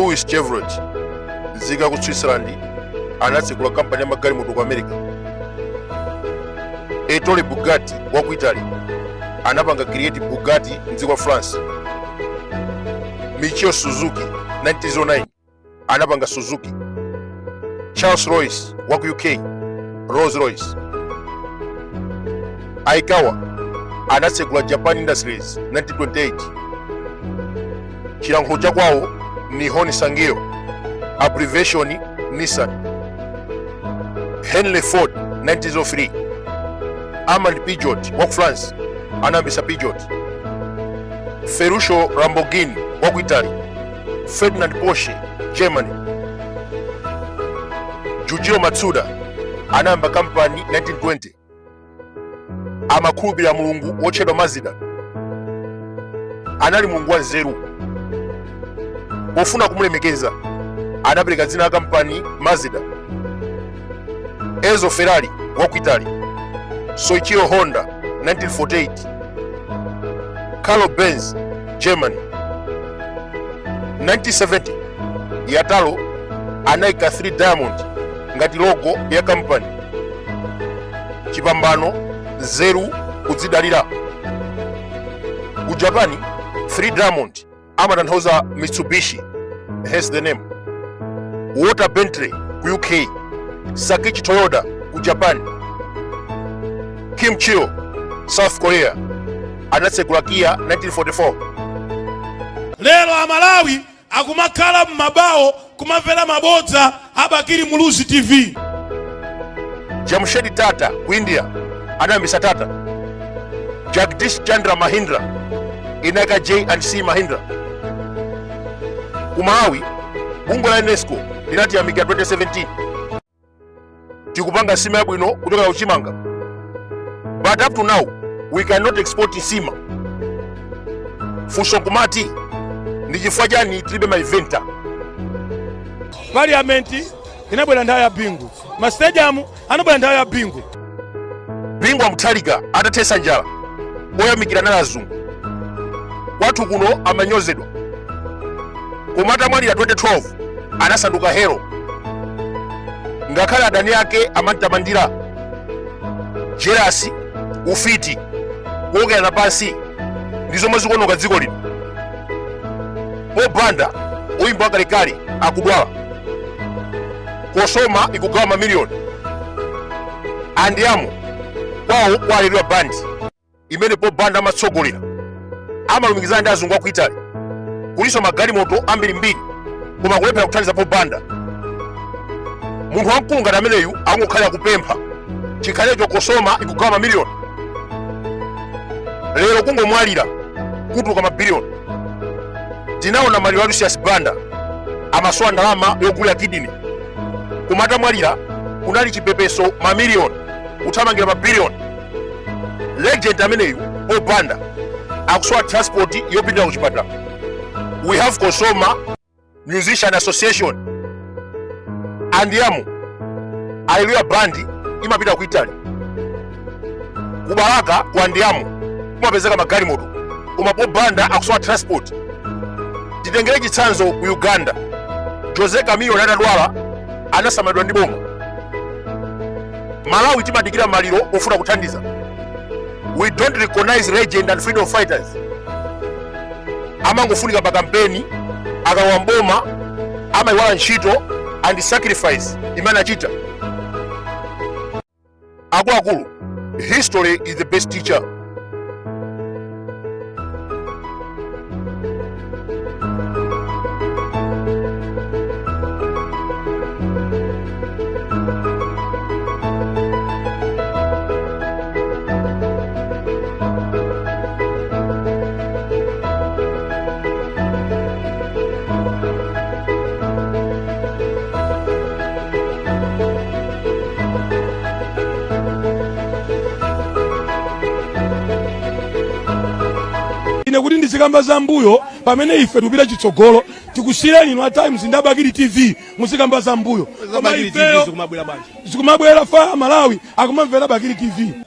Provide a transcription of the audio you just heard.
Louis Chevrolet, nzika ku Switzerland, anatsekula kampani ya magalimoto ku America. Ettore Bugatti wa ku Italy anapanga create Bugatti mdziko la France. Michio Suzuki, 1909, anapanga Suzuki. Charles Royce wa ku UK, Rolls Royce. Aikawa anatsekula Japan Industries, 1928. Chilankhulo chakwawo Nihon Sangyo, abbreviation Nissan. Henry Ford, 1903. Armand Peugeot wa ku France anayambisa Peugeot. Ferruccio Lamborghini wa ku Italy. Ferdinand Porsche, Germany. Jujiro Matsuda anayamba kampani 1920. Amakhulupirira mulungu wotchedwa Mazda. Anali mulungu wa nzeru. Pofuna kumulemekeza anapereka dzina la kampani Mazda. Enzo Ferrari wa ku Italy. Soichiro Honda, 1948. Carlo Benz, Germany. 1970 Yataro anayika 3 diamond ngati logo ya kampani. Chipambano, nzeru, kudzidalira. Ku Japan 3 diamond amatanthauza Mitsubishi, hence the name. Walter Bentley ku UK, Sakichi Toyoda ku Japan. Kim Chil, South Korea, anatsekula Kia 1944. Lero Amalawi akumakhala m'mabawo kumamvera mabodza a Bakili Muluzi TV. Jamshed Tata ku India anayambisa Tata. Jagdish Chandra Mahindra inaka J and C Mahindra. Ku Malawi bungwe la UNESCO linatiyamikira 2017 tikupanga nsima yabwino kuchokera kuchimanga, but up to now we cannot export nsima. Funso nkumati, ndi chifukwa chani tilibe ma inventor? Parliament inabwera nthawi ya Bingu, ma stadium anabwera nthawi ya Bingu. Bingu wa Mutharika atathetsa njala, oyamikira anali azungu. Kwathu kuno amanyozedwa, koma atamwalira 2012 anasanduka hero. Ngakhale adani ake amamtamandira. Jealousy, ufiti, kuokerana pansi ndi zomwe zikuononga dziko lino. Paul Banda, oyimba wakalekale, akudwala. Kosoma ikugawa mamiliyoni. Andiamo kwawo kwa Alleluya Band imene Paul Banda amatsogolera amalumikizana ndi azungu aku Italy. Kulinso magalimoto ambirimbiri, koma kulephera kuthandiza Paul Banda. Munthu wamkulu ngati ameneyu angokhalira kupempha, chikhalecho Kosoma ikugawa mamiliyoni. Lero kungomwalira kutuluka mabiliyoni. Tinaona maliro a Lucius Banda, amasowa ndalama yogulira kidney, koma atamwalira kunali chipepeso, mamiliyoni kuthamangira mabiliyoni. Legend ameneyu Paul Banda akusowa transport yopitira kuchipatala. We have Kosoma Musician Association. Andiamo Alleluya Band imapita ku Italy. Ku Balaka ku Andiamo kumapezeka magalimoto, koma Paul Banda akusowa transport. Titengere chitsanzo ku Uganda, Jose Chameleone atadwala anasamalidwa ndi boma. Malawi timadikira maliro ofuna kuthandiza. We don't recognize legend and freedom fighters. Amangofunika pa kampeni, akalowa mboma amayiwala ntchito and sacrifice imene achita. Akuluakulu, history is the best teacher. Ine kuti ndizikamba za mbuyo pamene ife tikupita chitsogolo? Tikusiyireni inu a Times ndi a Bakili TV, muzikamba za mbuyo, koma Bakili TV ifeyo zikumabwera bwanji? Zikumabwera fa Malawi akumamvera Bakili TV.